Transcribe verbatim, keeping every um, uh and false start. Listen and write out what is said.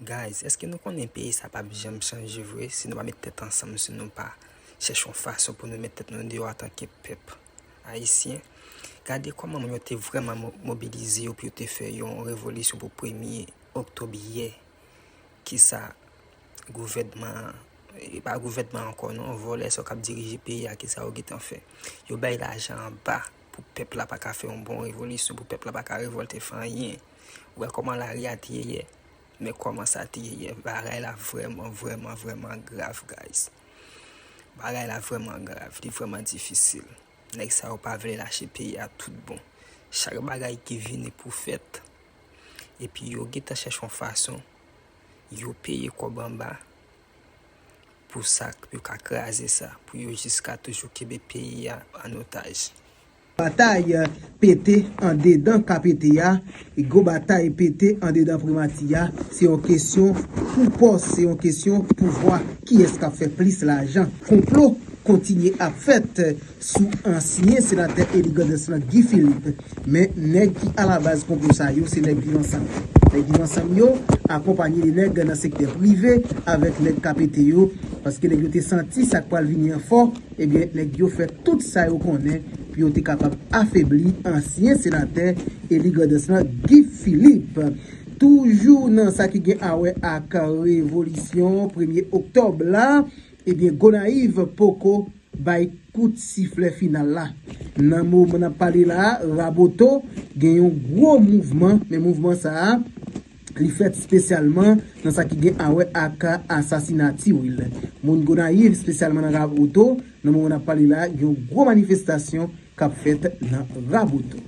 Guys, èske nou konnen peyi sa p ap janm chanje vre si nou pa met tèt ansanm, si nou pa chèche yon fason pou nou met tèt nou deyò antanke pèp ayisyen? Gade kòman moun yo te vrèman mo- mobilize yo pou yo te fè yon revolisyon pou premye oktòb yè. Kisa gouvènman an, e pa gouvènman ankò non, vòlè sa yo k ap dirije peyi a, kisa yo gentan fè? Yo bay lajan anba pou pèp la pa ka fè yon bon revolisyon, pou pèp la pa ka revòlte fè anyen. Ou wè kòman lari a te ye yè? Men kòman sa te ye yè? Bagay la vrèman, vrèman, vrèman grav, guys. Bagay la vrèman grav, li vrèman difisil. Nèg sa yo pa vle lache peyi a tout bon. Chak bagay ki vini pou fèt, epi yo gentan chèche yon fason, yo peye kòb anba pou sa, pou yo ka kraze sa, pou yo jis ka toujou kenbe peyi a an otaj. Batay pete andedan K P T a, gwo batay pete andedan Primati a, se yon kesyon pou pòs, se yon kesyon pouvwa, kiyès k ap fè plis lajan. Konplo kontinye ap fèt sou ansyen senatè eli Grandans lan Guy Philippe. Men nèg ki alabaz konplo sa yo, se nèg Viv Ansanm. Nèg Viv Ansanm yo akonpanye de nèg nan sektè prive avèk nèg K P T yo, paske nèg yo te santi sa k pral vini an fò, ebyen nèg yo fè tout sa yo konnen pou yo te kapab afebli ansyen senatè eli Grandans lan Guy Philippe. Toujou nan sa ki gen a wè ak revolisyon premye oktòb la, ebyen Gonayiv poko bay kout siflè final la. Nan moman n ap pale la, Raboto gen yon gwo mouvman, men mouvman sa a, li fèt espesyalman nan sa ki gen a wè ak asasina Tiwil. Moun Gonayiv, espesyalman nan Raboto, nan moman n ap pale la, gen yon gwo manifestasyon k ap fèt nan Raboto.